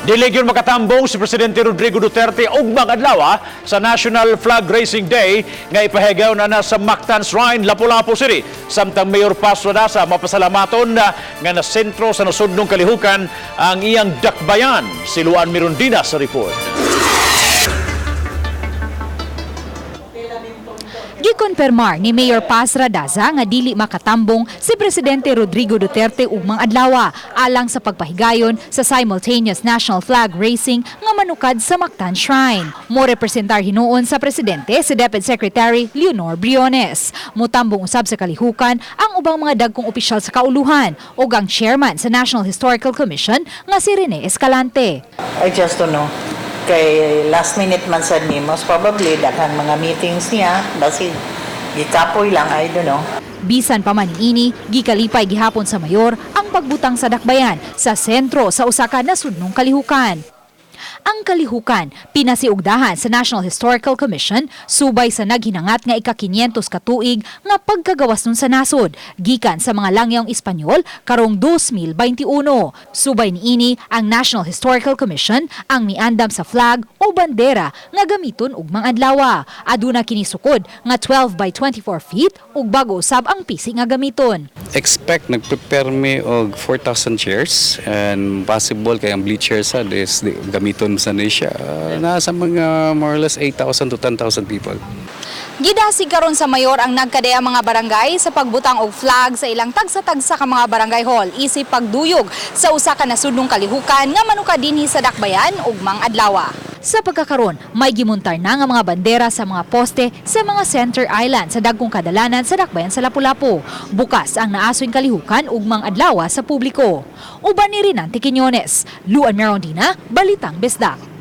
Dili gyud makatambong si Presidente Rodrigo Duterte ugmang adlaw sa National Flag Raising Day nga ipahigayon na sa Mactan Shrine, Lapu-Lapu City. Samtang Mayor Paz Radaza mapasalamaton na nga nasentro sa nasudnong kalihukan ang iyang dakbayan. Si Luan Mirondina sa report. Gikonfirmar ni Mayor Paz Radaza nga dili makatambong si Presidente Rodrigo Duterte ugmang adlaw alang sa pagpahigayon sa simultaneous national flag raising nga manukad sa Mactan Shrine. Mo representar hinuon sa presidente si DepEd Secretary Leonor Briones. Mutambong usab sa kalihukan ang ubang mga dagkong opisyal sa kauluhan ug ang chairman sa National Historical Commission nga si Rene Escalante. I just don't know. Kay last minute man sad ni, most probably daghang mga meetings niya, basi gikapoy lang, I don't know. Bisan pa man niini, gikalipay gihapon sa mayor ang pagbutang sa dakbayan sa sentro sa usa ka nasudnong kalihukan. Ang kalihukan pinasiugdahan sa National Historical Commission subay sa naghinangat nga ika-500 ka tuig nga pagkagawas nun sa nasod gikan sa mga langyong Espanyol karong 2021. Subay niini, ang National Historical Commission ang miandam sa flag o bandera nga gamiton ugmang adlaw. Aduna kini sukod nga 12 by 24 feet ug bago usab ang pisi nga gamiton. Expect nag-prepare mi og 4,000 chairs and possible kay ang bleachers sad is gamiton sa ni siya. Nasa mga more or less 8,000 to 10,000 people. Gidasig karon sa mayor ang nagkadaya mga barangay sa pagbutang og flag sa ilang tagsa-tagsa ka mga barangay hall isip pagduyog sa usa ka nasudnong kalihukan nga manukad dinhi sa dakbayan ugmang adlaw. Sa pagkakaron, may gimuntar na nga mga bandera sa mga poste sa mga center island sa dagkong kadalanan sa dakbayan sa Lapu-Lapu. Bukas ang naasoy kalihukan ugmang adlaw sa publiko. Uban ni Rinante Quiñones, Luan Merondina, Balitang Bisdak.